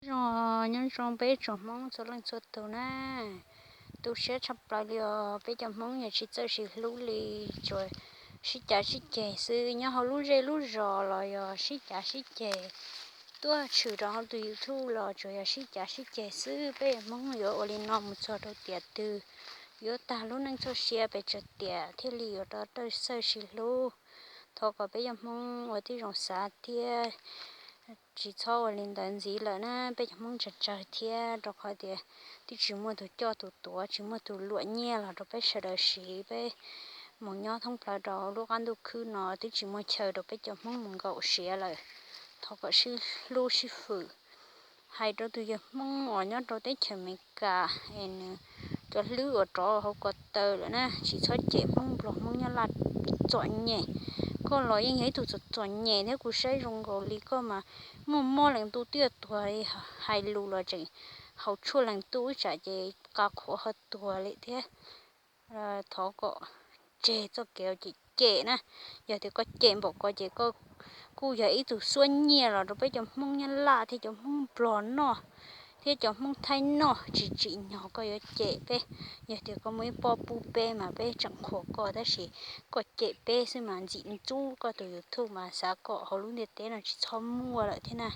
Nyob zoo, nyob zoo peb tsoom Hmoob txhua leej txhua tus na. Tu siab tshaj plaws li os, peb cov Hmoob yog tsis txawj sib hlub li, tsuas sib cav sib ceg xwb. Nyob hauv lub zej lub zos los yog sib cav sib ceg, tuaj tshwm rau hauv tus YouTube los tsuas yog sib cav sib ceg xwb. Peb Hmoob yuav ua li no mus txog rau tiam twg? Yuav tag lub neej txoj sia pes tsawg tiam thiaj li yuav rov txawj sib hlub? Thov kom peb cov Hmoob ua tib zoo xav thiab tsis txhob ua li ntawd ntxiv lawm na. Peb cov Hmoob tsawg tsawg thiab, rau qhov tias twb tsis muaj tus coj tus tuav, tsis muaj tus luam nyiaj los rau peb sawv daws siv. Peb mus nyob thoob plaws rau lub qab ntuj khwb no twb tsis muaj chaw rau peb cov Hmoob mus nkaum siav lawm. Thov kom sib hlub sib fwm. Hais rau tus yawg Hmoob uas nyob rau teb chaws Amelikas es nws cov hlwb uas rov hauv ko taw lawm na, tsis txhob cem Hmoob Nplog Hmoob Nyab Laj txom nyem. Koj los yeej yog ib tug txom txom nyem thiab, kuv saib zoo nkaus li koj mas muaj mob leej ntuj twb tuag li, hais lus los tseem haus tshuaj leej ntuj, ib tsam ces qa qhuav ho tuag li thiab. Thov kom tseg txoj kev cem cem na. Yog tias koj cem npaum ko ces koj kuj yog ib tug xuab nyiaj los rau peb cov Hmoob Nyab Laj thiab cov Hmoob Nplog noj thiab cov Hmoob Thaib noj, tsis tsim nyog koj yuav cem peb. Yog tias koj muaj ib pob pub peb mas peb tseem qhuas koj, tab sis koj cem peb xwb mas ntxim ntxub koj tus YouTube mas xav kom hauv lub ntiaj teb no tsis txhob muaj lawm thiab na.